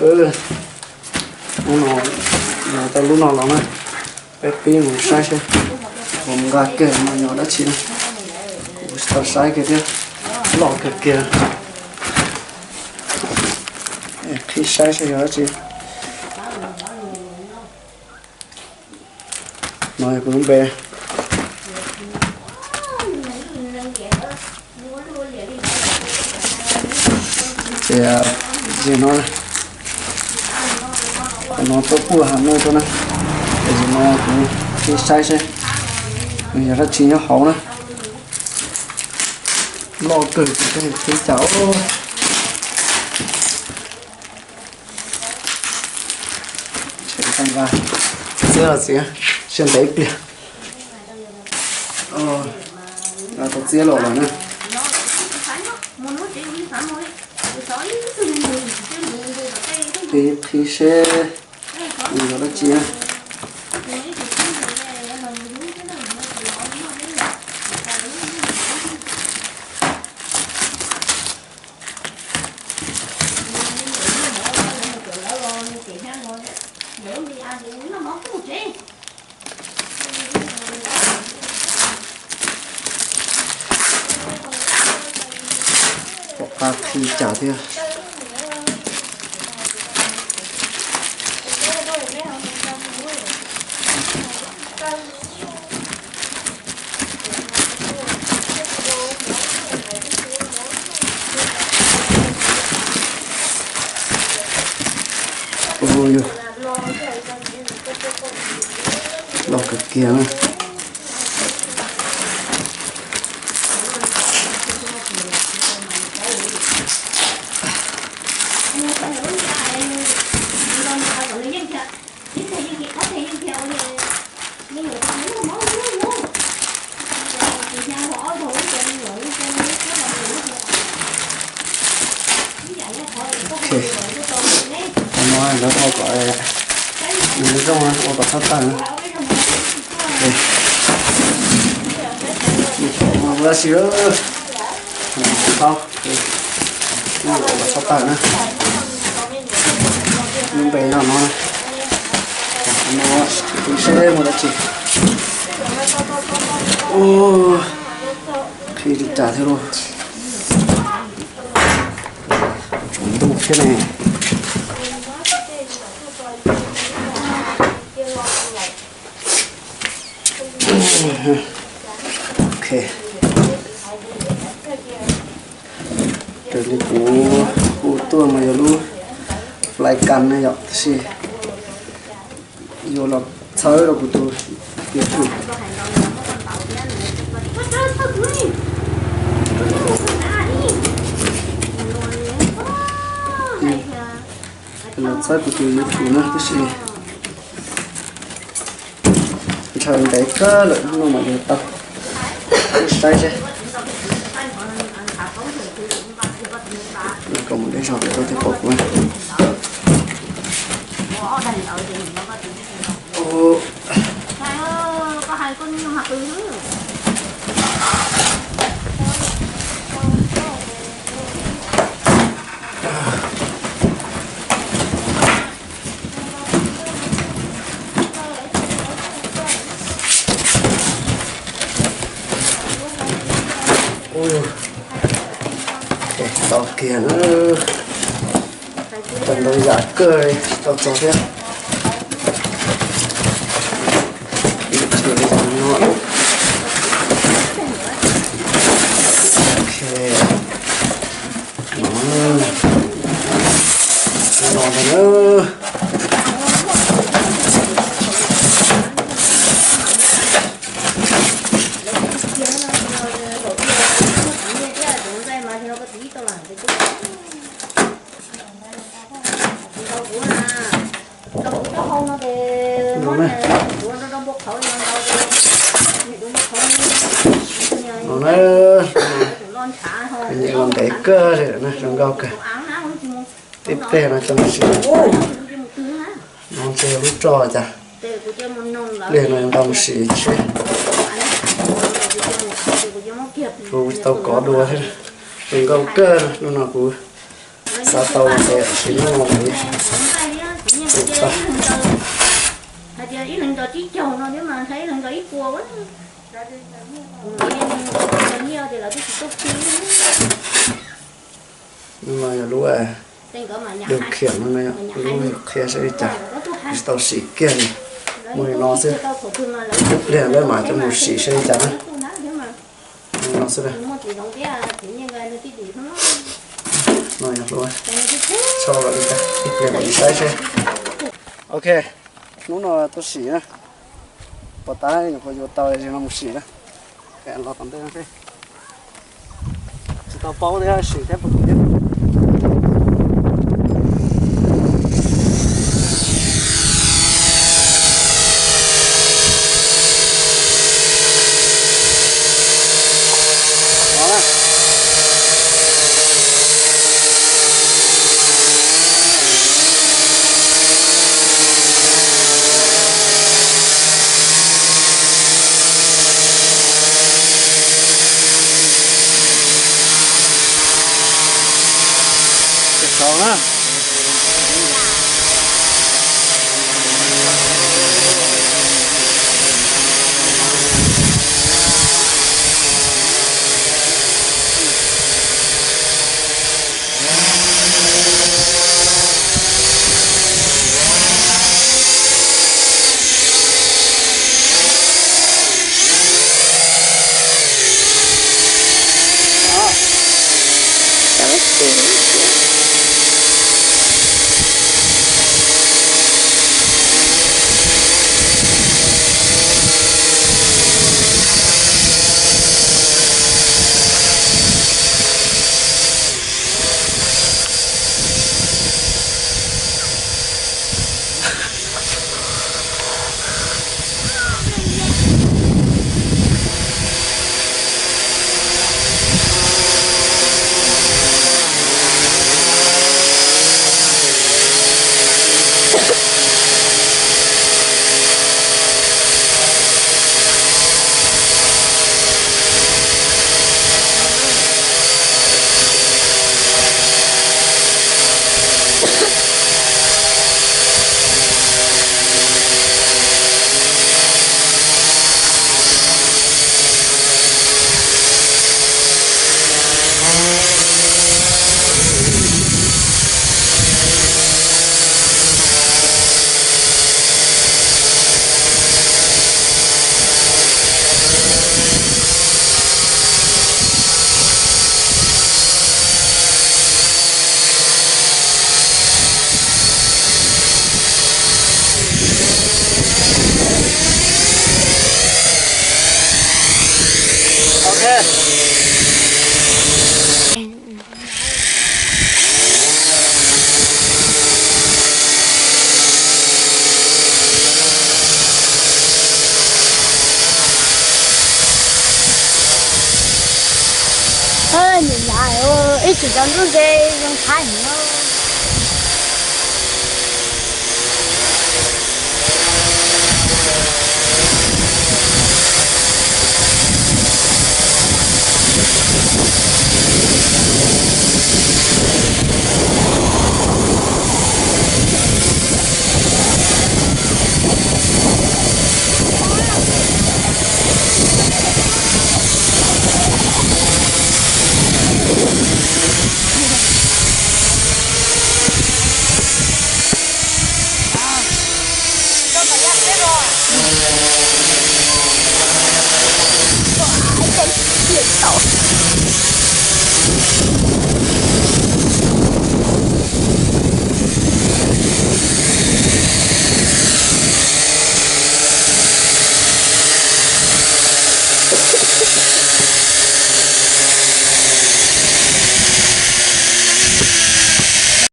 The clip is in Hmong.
Hnub no yog tau lub no los na, peb pib mus saib seb puas nqa kiag no yog dab tsi na. Kuv tsis tau saib kiag thiab, loj kawg kiag. Qhib saib seb yog dab tsi. No yog kuv lub npe. Ces yog no, no tuaj puag Has Nuj tuaj na. Ces yog no kuv qhib saib seb nws yog dab tsi nyob hauv na. Loj kawg ces qhib cas. Txiab los txiav, siab ntev ib pliag. Tau txiab los lawm na. Qhib seb nws yog dab tsi na. Pom qab qhib cas thiab. Ui, loj kawg kiag na. Ok, no lawv ua kom nws zoo, ua kom txhob tawg na. Ua si, txhob, ua kom txhob tawg na. Lub npe no no, no, seb muaj dab tsi. Qhib li cas thiab lauj. Tsaus ntuj thiab ne. Ok. Raws li kuv hu tuaj mas yog lub fly cam na yom, tab sis yuav los txhawb rau kuv tus YouTube. Los txhawb kuv tus YouTube na tab sis ntshaw ntev kawg lawm, hnub no mam li tau. Saib seb. Kom mus deb zog pem rau thiaj pom kuv. Ntau kiag na. Tau ntau yam kawg li, tsis tau txog thiab. Ok. No, no ntag na. No na, nyem los ntev kawg li na, zoo nkauj kawg. Tib pliag no coj mus sim. No ntshe yog lub roj cas. Pliag no nqa mus sim seb. Kuv tsis tau kov dua thiab. Zoo nkauj kawg, lub no kuv Xav tau los ntawd, sim neej los ntawd. Hais tias ib leeg nto tsib caug no thiab mas ib leeg nto ib puas. Nyiaj ces lawv twb tsis tuaj khwv. No yog lub, lub khiam no, lub qhia saib li cas, tsis tau sim kiag li. Muaj li no xwb, ib pliag peb mam coj mus sim saib li cas na. Li no xwb. No yog lub, sau lawm li cas, ib pliag mam li saib seb. Ok, hnub no tuaj sim na, puas tab nyuam qhuav yuav tau zaum no mus sim na. Los tom ntej no seb, tsis tau paub thiab, sim thiab puas sim thiab. Saud na. Ok. Ib tsis tau ntuj ze zoo thaib.